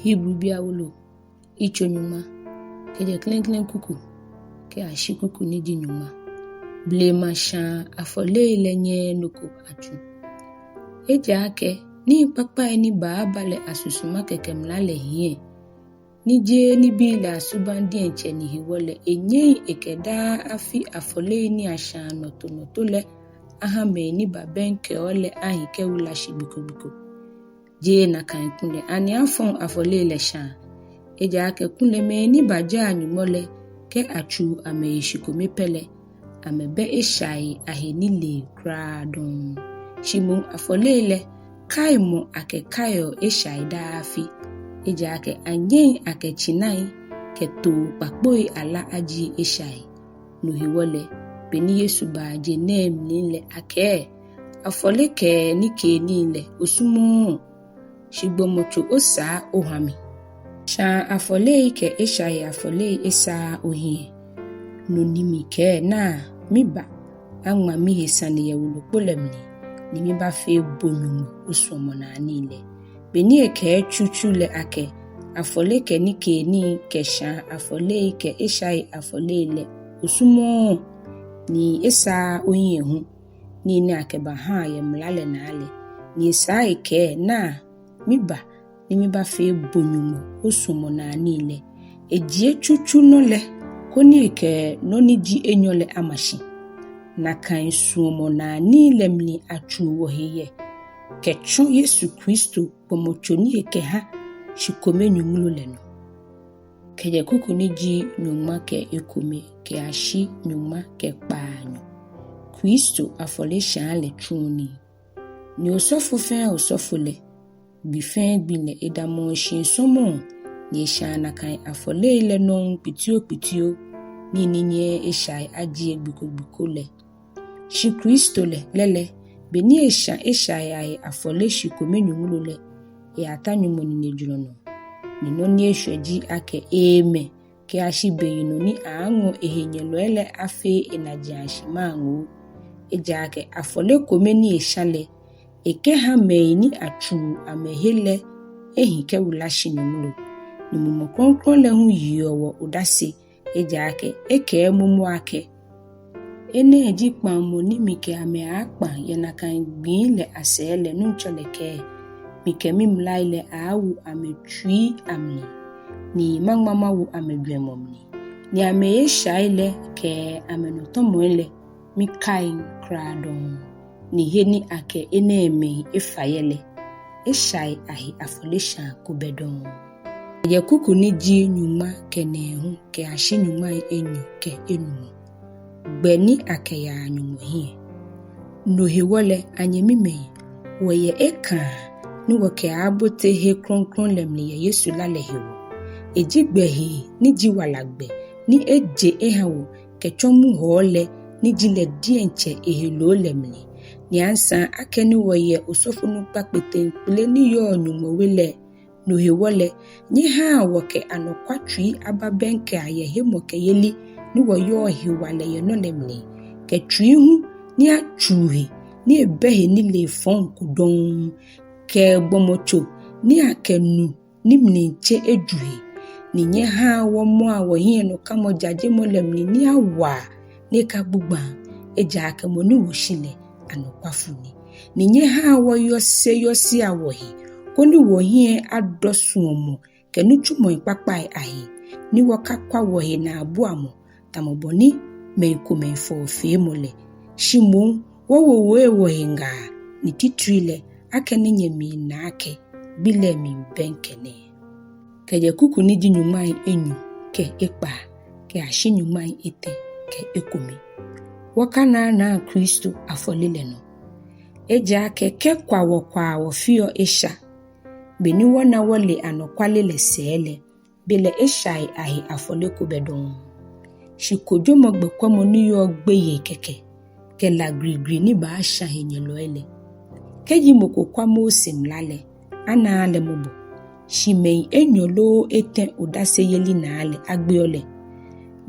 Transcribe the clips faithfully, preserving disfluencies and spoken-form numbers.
Hebribii awolo, yitso nyɔŋma, kɛjɛ klɛŋklɛŋ kuku kɛyashi kuku ni ji nyɔŋma. Blema shaa afɔlei lɛ nyɛɛɛ nɔ ko atsu. Ejaakɛ nii kpakpai ni baaba lɛ asusuma kɛkɛ mla lɛ hiɛ, ni jeee nibii lɛ asubaŋ diɛŋtsɛ, ni hewɔ lɛ enyɛŋ ekɛ daa afi afɔlei ni ashaa nɔtonɔto lɛ aha mɛi ni babɛŋkɛɔ lɛ ahi kɛwula shi gbi ko gbi ko. Jeee nakai kulɛ, ani afɔŋ afɔlei lɛ shaa? Ejaakɛ kulɛ mɛi ni bajaa Nyɔŋmɔ lɛ, kɛ atsuu amɛhe shi kome pɛ lɛ, amɛbɛ eshai ahe nilee kwraa dɔŋŋ. Shi moŋ afɔlei lɛ, kaimɔ akɛkaiɔ eshai daa afi. Ejaakɛ anyɛŋ akɛ tsinai kɛ too kpakpoi ala ajie eshai. No hewɔ lɛ, beni Yesu baa je nɛɛ mli lɛ, akɛɛ: Afɔle kɛ nikeenii lɛ osumɔɔɔ, shi gbɔmɔtso osaa oha mi. Shaa afɔlei kɛ eshai afɔlei esaaa ohiɛ. No ni mikɛɛ: Naa, miba, aŋma mihe sane yɛ wolokpo lɛ mli, ni mibafee bo Nyɔŋmɔ, osuɔmɔnaanii lɛ. Beni ekɛɛ tsutsu lɛ akɛ: Afɔle kɛ nikeenii kɛ shaa afɔlei kɛ eshai afɔlei lɛ osumɔɔɔ, ni esaaa ohiɛ hu, nii ni akɛbahaa yɛ mla lɛ naa lɛ, ni esaa ekɛɛ: Naa, miba ni mibafee bo Nyɔŋmɔ, osuɔmɔnaanii lɛ. Ejie tsutsu nɔ lɛ, koni ekɛ nɔ ni ji enyɔ lɛ ama shi. Nakai suɔmɔnaanii lɛ mli atsuu wɔhe yɛ, kɛtsɔ Yesu Kristo, gbɔmɔtso ni ekɛha shikome nyɔŋlo lɛ nɔ. Kɛjɛ kuku ni ji nyɔŋma kɛ ekome kɛyashi nyɔŋma kɛ kpaanyɔ. Kristo afɔleshaa lɛ tsuɔ nii. Ni osɔfo fɛɛ osɔfo lɛ, gbi fɛɛ gbi lɛ, edamɔɔ shii sɔmɔɔ, ni eshaa nakai afɔlei lɛ nɔŋŋ kpitiokpitio, nii ni nyɛɛɛ eshai ajie gbi ko gbi ko lɛ. Shi Kristo lɛ, lɛ lɛ, beni esha eshai ahe afɔle shikome nyɔŋlo lɛ, eyata Nyɔŋmɔ ninejurɔ nɔ. Ni nɔ ni eshwɛ ji akɛ eemɛ kɛyashi beyinɔ ni aaaŋɔ ehenyɛlɔi lɛ afee enajiaŋshi maaŋoo. Ejaakɛ afɔle kome ni esha lɛ, ekɛha mɛi ni atsuu amɛhe lɛ ehi kɛwula shi nyɔŋlo. Ni Mumɔ Krɔŋkrɔŋ lɛ hu yeɔ wɔ odase, ejaakɛ ekɛɛ momo akɛ: Enɛ ji kpaŋmɔ ni mikɛ amɛ aaakpaŋ yɛ nakai gbii lɛ asɛɛ lɛ, Nuŋtsɔ lɛ kɛɛ. Mikɛ mimlai lɛ aaawo amɛtsuii amli, ni maŋma mawo amɛjwɛŋmɔ mli. Ni amɛhe eshai lɛ kɛ amɛnɔtɔmɔi lɛ, mikaiŋ kwraa dɔŋŋ. Ni he ni akɛ enɛɛmɛi efa yɛ lɛ, eshai ahe afɔleshaa ko bɛ dɔŋŋ. Kɛjɛ kuku ni ji nyɔŋma kɛ nɛɛhu kɛyashi nyɔŋmai enyɔ kɛ enumɔ. Gbɛ ni akɛyaa Nyɔŋmɔ hiɛ. No hewɔ lɛ, anyɛmimɛi, wɔyɛ ekaa ni wɔkɛaabote he krɔŋkrɔŋ lɛ mli yɛ Yesu la lɛ hewɔ. Eji gbɛ hee ni ji wala gbɛ ni eje eha wɔ kɛtsɔ muhɔɔ lɛ ni ji lɛ diɛŋtsɛ eheloo lɛ mli. Ni asaŋ akɛni wɔyɛ osɔfonukpa kpeteŋkpele ni yɔɔ Nyɔŋmɔ we lɛ, no hewɔ lɛ, nyɛhaa wɔkɛ anɔkwa tsui ababɛŋkɛa yɛ hemɔkɛyeli ni wɔyɔɔ hewalɛ yɛ nɔ lɛ mli, kɛ tsui hu ni atsuu he ni ebɛ he nilee fɔŋ ko dɔŋŋ, kɛ gbɔmɔtso ni akɛ nu ni mli tse eju he. Ni nyɛhaa wɔmɔa wɔhiɛnɔkamɔ jajemɔ lɛ mli ni awaa ni ekagbugbaa, ejaakɛ mɔ ni wo shi lɛ, anɔkwafo ni. Ni nyɛhaa wɔyɔseyɔsea wɔhe, koni wɔhiɛ adɔ suɔmɔ kɛ nitsumɔi kpakpai ahe, ni wɔkakwa wɔhe naabuamɔ, tamɔ bɔ ni mɛi komɛi fɔɔ feemɔ lɛ. Shi moŋ wɔwowoe wɔhe ŋaa, ni titri lɛ, akɛni nyɛmiina akɛ gbi lɛ miibɛŋkɛ nɛɛ. Kɛjɛ kuku ni ji nyɔŋmai enyɔ kɛ ekpaa kɛyashi nyɔŋmai etɛ kɛ ekome. Wɔkanaanaa Kristo afɔle lɛ nɔ. Ejaakɛ kɛ kwa wɔkwaa wɔfeɔ esha, beni wɔna wɔle anɔkwale lɛ sɛɛ lɛ, belɛ eshai ahe afɔle ko bɛ dɔŋŋ. Shi kojomɔ gbɛkwɛmɔ ni yɔɔ gbeyei kɛkɛ, kɛ la grigri ni baasha henyɛlɔi lɛ. Kɛji mɔ ko kwa Mose mla lɛ, anaaa lɛ mɔbɔ, shi mɛi enyɔ loo etɛ odaseyeli naa lɛ agbeɔ lɛ.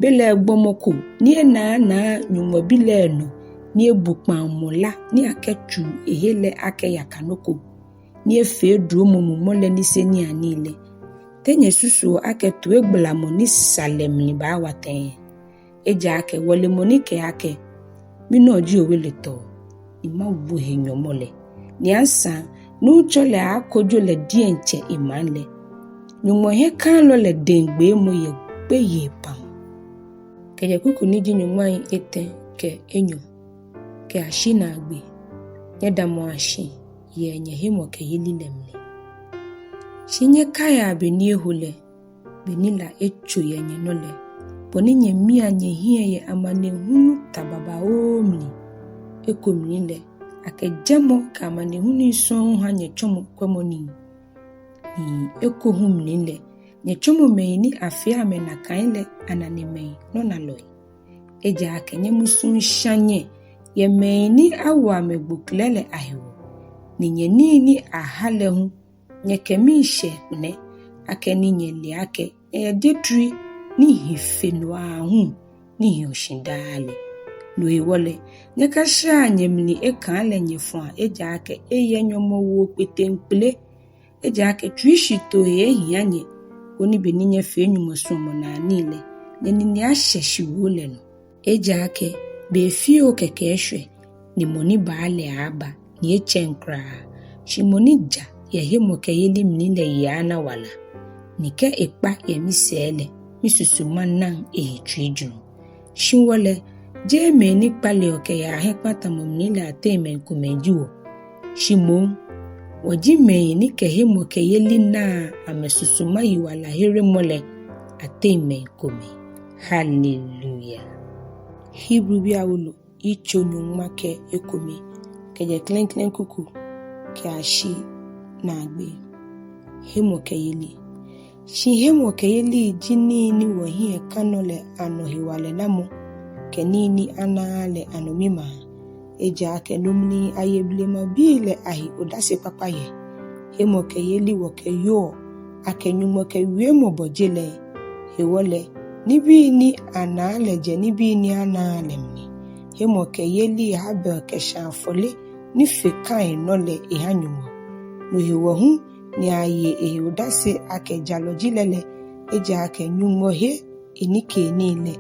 Belɛ gbɔmɔ ko ni enaanaa Nyɔŋmɔ Bi lɛ nɔ ni ebu kpaŋmɔ la ni akɛtsuu ehe lɛ akɛ yaka nɔ ko, ni efee duromɔ mumɔ lɛ niseniianii lɛ, Te nyɛsusuɔ akɛ toigbalamɔ ni sa lɛ mli baawa tɛŋŋ? Ejaakɛ wɔle mɔ ni kɛɛ akɛ, "Minɔ ji oweletɔɔ, ni mawo he nyɔmɔ lɛ," ni asaŋ Nuŋtsɔ lɛ aaakojo lɛ diɛŋtsɛ emaŋ lɛ. Nyɔŋmɔ hiɛkalɔ lɛ dɛŋ gbeemɔ yɛ gbeyei pam. Kɛjɛ kuku ni ji nyɔŋmai etɛ kɛ enyɔ kɛyashi naagbee. Nyɛdamɔa shi yɛ nyɛhemɔkɛyeli lɛ mli. Shi nyɛkaia be ni eho lɛ, be ni la etso yɛ nyɛnɔ lɛ, bɔ ni nyɛmia nyɛhiɛ yɛ amanehulu ta babaoo mli. Eko mli lɛ, akɛ jɛmɔ kɛ amanehulu sɔŋŋ ha nyɛtsɔmɔ kwɛmɔ nii. Ni eko hu mli lɛ, nyɛtsɔmɔ mɛi ni afee amɛ nakai lɛ ananemɛi nɔnalɔi. Ejaakɛ nyɛmusuŋ shã nyɛ yɛ mɛi ni awo amɛ gboklɛ lɛ ahewɔ, ni nyɛnii ni aha lɛ hu nyɛkɛ miishɛɛ kpɛlɛ, akɛni nyɛle akɛ nyɛyɛ jwetri ni hi fe no aahu ni hiɔ shi daa lɛ. No hewɔ lɛ, nyɛkashɛa nyɛmli ekaa lɛ nyɛfɔa, ejaakɛ eyɛ nyɔmɔwoo kpeteŋkpele. Ejaakɛ tsuishitoo he ehia nyɛ, koni be ni nyɛfee Nyɔŋmɔ suɔmɔnaa nii lɛ, nyɛnine ashɛ shiwoo lɛ nɔ. Ejaakɛ be fioo kɛkɛ eshwɛ, ni mɔ ni baa lɛ aaaba, ni etsɛŋ kwraa. Shi mɔ ni ja yɛ hemɔkɛyeli mli lɛ yi aaana wala, ni kɛ ekpa yɛ misɛɛ lɛ, misusuma naŋ ehe tsuijurɔ. Shi wɔ lɛ, jeee mɛi ni kpaleɔ kɛyaa hiɛkpatamɔ mli lɛ ateŋ mɛi komɛi ji wɔ. Shi moŋ, wɔji mɛi ni kɛ hemɔkɛyeli naa amɛsusuma yiwalaheremɔ lɛ ateŋ mɛi komɛi. Haleluya. Hebribii awolo, yitso nyɔŋma kɛ ekome, kɛjɛ klɛŋklɛŋ kuku kɛyashi naagbee. Hemɔkɛyeli. Shi hemɔkɛyeli ji nii ni wɔhiɛ ka nɔ lɛ anɔ hewalɛ namɔ, kɛ nii ni anaaa lɛ anɔ mimaa. Ejaakɛ no mli aye blemabii lɛ ahe odase kpakpa yɛ. Hemɔkɛyeli wɔkɛyoɔ akɛ Nyɔŋmɔ kɛ wiemɔ bɔ je lɛ. Hewɔ lɛ, nibii ni anaa lɛ jɛ nibii ni anaaa lɛ mli. Hemɔkɛyeli Habel kɛshã afɔle ni fe Kain nɔ lɛ eha Nyɔŋmɔ. No hewɔ hu ni aye ehe odase akɛ jalɔ ji lɛ lɛ, ejaakɛ Nyɔŋmɔ he enikeenii lɛ,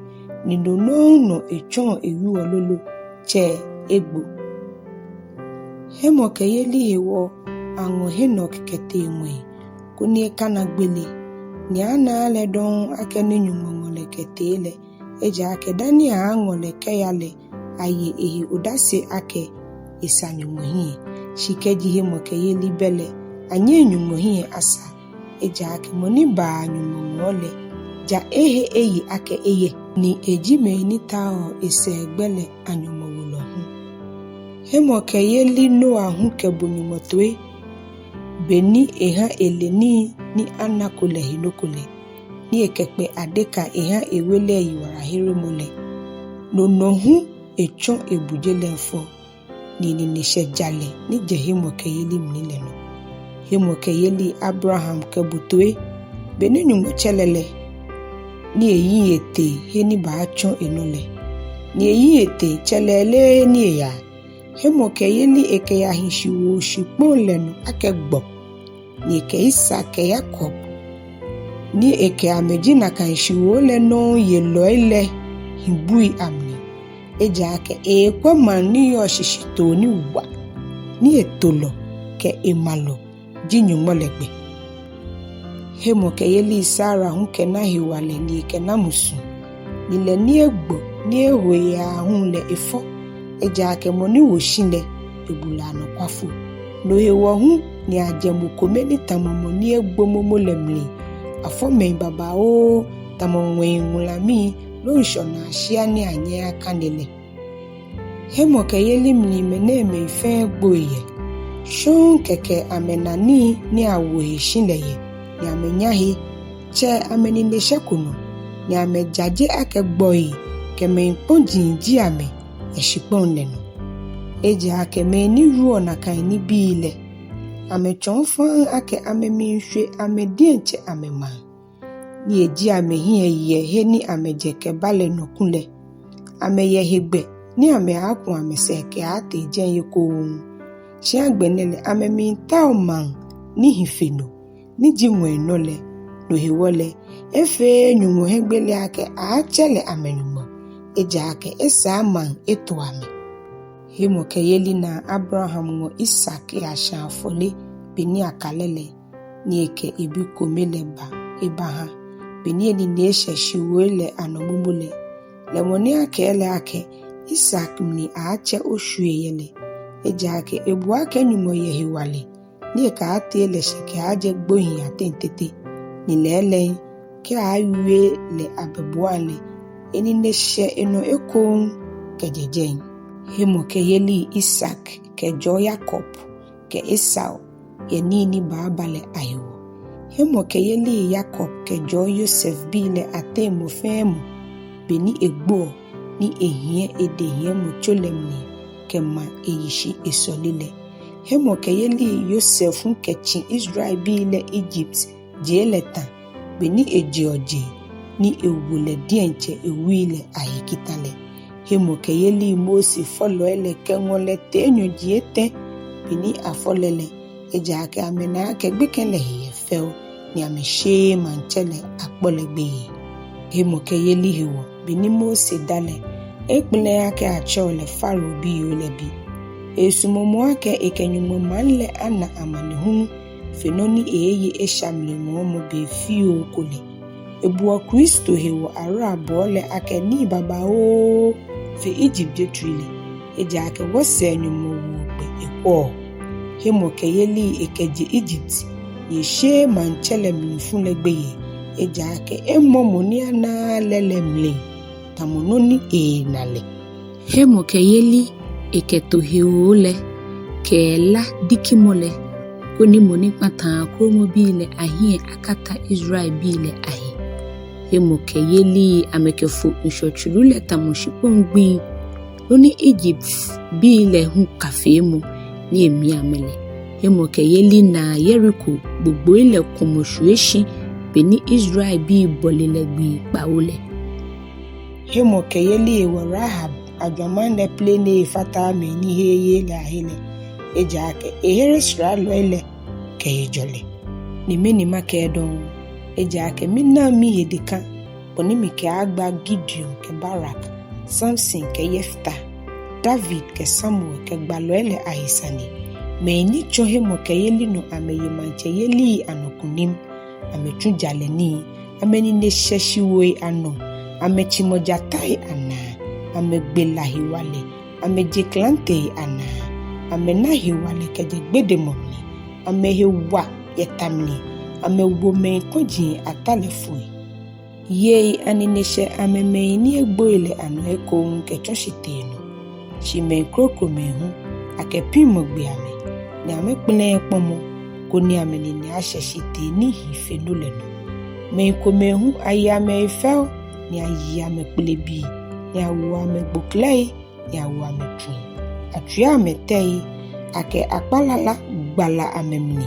ni no nɔŋŋ nɔ etsɔɔ ewieɔ lolo, tsɛ egbo. Hemɔkɛyeli hewɔ aŋɔ Henok kɛtee ŋwɛi, koni ekana gbele, ni anaaa lɛ dɔŋŋ akɛni Nyɔŋmɔ ŋɔ lɛ kɛtee lɛ, ejaakɛ dani aaaŋɔ lɛ kɛya lɛ, aye ehe odase akɛ esa Nyɔŋmɔ hiɛ. Shi kɛji hemɔkɛyeli bɛ lɛ, anyɛŋ Nyɔŋmɔ hiɛ asa. Ejaakɛ mɔ ni baa Nyɔŋmɔ ŋɔɔ lɛ, ja ehe eye akɛ eyɛ, ni eji mɛi ni taoɔ esɛɛgbɛ lɛ anyɔmɔwolɔ hu. Hemɔkɛyeli Noa hu kɛbo Nyɔŋmɔ toi, beni eha ele nii ni anako lɛ he nɔ ko lɛ, ni ekɛkpɛ adeka eha ewe lɛ yiwalaheremɔ lɛ. No nɔ hu etsɔ ebu je lɛ fɔ, ni enine shɛ jalɛ ni jɛ hemɔkɛyeli mli lɛ nɔ. Hemɔkɛyeli Abraham kɛbo toi, beni Nyɔŋmɔ tsɛ lɛ lɛ, ni eyiŋ etee he ni baatsɔ enɔ lɛ. Ni eyiŋ etee, tsɛ lɛ eleee he ni eyaa. Hemɔkɛyeli ekɛyahi shiwoo shikpɔŋ lɛ nɔ akɛ gbɔ, ni ekɛ Isak kɛ Yakob, ni ekɛ amɛ ji nakai shiwoo lɛ nɔŋŋ yelɔi lɛ hi bui amli. Ejaakɛ eekwɛ maŋ ni yɔɔ shishitoo ni wa, ni etolɔ kɛ emalɔ ji Nyɔŋmɔ lɛ gbɛ. Hemɔkɛyeli Sara hu kɛna hewalɛ ni ekɛna musu, ni lɛ ni egbo ni eho ehe aahu lɛ efɔ, ejaakɛ mɔ ni wo shi lɛ, ebu lɛ anɔkwafo. No hewɔ hu ni ajɛ mɔ kome ni tamɔ mɔ ni egbo momo lɛ mli afɔ mɛi babaoo, tamɔ ŋwɛi ŋulamii loo ŋshɔnaa shia ni anyɛɛɛ akane lɛ. Hemɔkɛyeli mli mɛnɛɛmɛi fɛɛ gboi yɛ. Shɔŋŋ kɛkɛ amɛna nii ni awo he shi lɛ yɛ, ni amɛnya he, tsɛ amɛnine shɛko nɔ, ni amɛjaje akɛ gbɔi kɛ mɛi kpɔji ji amɛ yɛ shikpɔŋ lɛ nɔ. Ejaakɛ mɛi ni wieɔ nakai nibii lɛ, amɛtsɔɔ faŋŋ akɛ amɛmiishwe amɛ diɛŋtsɛ amɛmaŋ, ni eji amɛhiɛ yɛ he ni amɛjɛ kɛba lɛ nɔ kulɛ. Amɛyɛ hegbɛ ni amɛaaku amɛsɛɛ kɛaatee jɛi ekoŋŋ. Shi agbɛnɛ lɛ amɛmiitao maŋ ni hi fe no, ni ji ŋwɛi nɔ lɛ, No hewɔ lɛ, efeee Nyɔŋmɔ hiɛgbele akɛ aaatsɛ lɛ amɛNyɔŋmɔ, ejaakɛ esaa maŋ eto amɛ. Hemɔkɛyeli naa Abraham ŋɔ Isak eyashã afɔle be ni aka lɛ lɛ, ni ekɛ ebi kome lɛ ba ebahã, be ni enine eshɛ shiwoi lɛ anɔ momo lɛ. Lɛ mɔ ni akɛɛ lɛ akɛ, Isak mli aaatsɛ oshwie yɛ lɛ. Ejaakɛ ebu akɛ Nyɔŋmɔ yɛ hewalɛ, ni ekɛaatee lɛ shi kɛaajɛ gbohii ateŋ tete, ni lɛɛlɛŋ, kɛ aaawie lɛ abɛbuai lɛ, enine shɛ enɔ ekoŋŋ kɛjɛ jɛi. Hemɔkɛyeli Isak kɛjɔɔ Yakob kɛ Esau yɛ nii ni baaba lɛ ahewɔ. Hemɔkɛyeli Yakob kɛjɔɔ Yosef bii lɛ ateŋ mɔ fɛɛ mɔ, be ni egboɔ ni ehiɛ edɛhiɛmɔtso lɛ mli kɛma eyi shi esɔle lɛ. Hemɔkɛyeli Yosef hu kɛtsi Israelbii lɛ Ijipt je lɛ tã, be ni ejeɔ jeŋ ni ewo lɛ diɛŋtsɛ ewui lɛ ahe kita lɛ. Hemɔkɛyeli Mose fɔlɔi lɛ kɛŋɔ lɛ tee nyɔji etɛ, be ni afɔ lɛ lɛ, ejaakɛ amɛna akɛ gbekɛ lɛ he yɛ fɛo, ni amɛsheee maŋtsɛ lɛ akpɔ lɛ gbeyei. Hemɔkɛyeli hewɔ, be ni Mose da lɛ, ekpɛlɛɛɛ akɛ atsɛɔ lɛ Farao biyoo lɛ bi. Esumɔɔ moŋ akɛ ekɛ Nyɔŋmɔ maŋ lɛ ana amanehulu fe nɔ ni eeeye esha mli ŋɔɔmɔ be fioo ko lɛ. Ebuɔ Kristo hewɔ ahorabɔɔ lɛ akɛ nii babaoo fe Ijipt jwetri lɛ, ejaakɛ wɔsɛɛ Nyɔŋmɔ woɔ gbɛ ekwɛɔ. Hemɔkɛyeli ekɛje Ijipt, ni esheee maŋtsɛ lɛ mlifu lɛ gbeyei, ejaakɛ emɔ mɔ ni anaaa lɛ lɛ mli tamɔ nɔ ni eena lɛ. Hemɔkɛyeli ekɛto hewoo lɛ, kɛ lá dikimɔ lɛ, koni mɔ ni kpataa kromɔbii lɛ ahiɛ akata Israelbii lɛ ahe. Hemɔkɛyeli amɛkɛfo ŋshɔ tsuru lɛ tamɔ shikpɔŋ gbiŋ, nɔ ni Ijiptbii lɛ hu ka feemɔ ni emia amɛ lɛ. Hemɔkɛyeli naa Yeriko gbogboi lɛ kumɔ shwie shi, be ni Israelbii bɔle lɛ gbii kpawo lɛ. Hemɔkɛyeli hewɔ Rahab ajwamaŋ lɛ plenee fata mɛi ni heee yeee lɛ ahe lɛ, ejaakɛ ehere saralɔi lɛ kɛ hejɔlɛ. Ni mɛni makɛɛ dɔŋŋ? Ejaakɛ minaŋ mihe dekã bɔ ni mikɛaagba Gideon kɛ Barak, Samson kɛ Yefta, David kɛ Samuel kɛ gbalɔi lɛ ahe sane, mɛi ni tsɔ hemɔkɛyeli nɔ amɛye maŋtsɛyelii anɔ kunim. Amɛtsu jalɛ nii, amɛnine shɛ shiwoi anɔ, amɛtsimɔ jatai anaa, amɛgbe la hewalɛ, amɛje klantei anaa, amɛna hewalɛ kɛjɛ gbedemɔ mli, amɛhe wa yɛ ta mli, amɛwo mɛi kɔji ata lɛ foi. Yei anine shɛ amɛ mɛi ni egboi lɛ anɔ ekoŋŋ kɛtsɔ shitee nɔ. Shi mɛi krokomɛi hu, akɛ piŋmɔ gbe amɛ, ni amɛkpɛlɛɛɛ kpɔmɔ, koni amɛnine ashɛ shitee ni hi fe no lɛ nɔ. Mɛi komɛi hu aye amɛhe fɛo, ni ayi amɛ kpelebii, ni awo amɛ gboklɛi, ni awo amɛ tsui. Atswia amɛ tɛi, akɛ akpalala gbala amɛmli.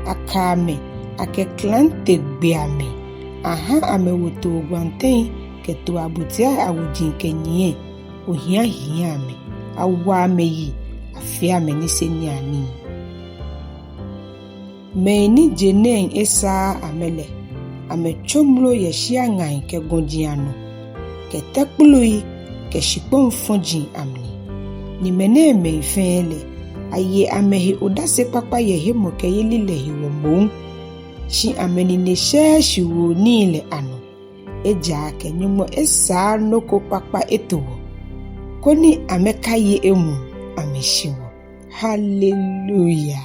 Aka amɛ, akɛ klante gbe amɛ. Ahã amɛwo too gwantɛŋ kɛ too abotiai awoji kɛnyiɛ. Ohia hiɛ amɛ. Awa amɛ yi, afee amɛ niseniianii. Mɛi ni je nɛɛŋ esaaa amɛ lɛ, amɛtsomlo yɛ shia ŋai kɛ gɔji anɔ, kɛ tɛkploi kɛ shikpɔŋ fɔji amli. Ni mɛnɛɛmɛi fɛɛ lɛ, aye amɛhe odase kpakpa yɛ hemɔkɛyeli lɛ hewɔ moŋ, shi amɛnine shɛɛɛ shiwoo nii lɛ anɔ. Ejaakɛ Nyɔŋmɔ esaa nɔ ko kpakpa eto wɔ, koni amɛkaye emuu amɛshi wɔ. Haleluya!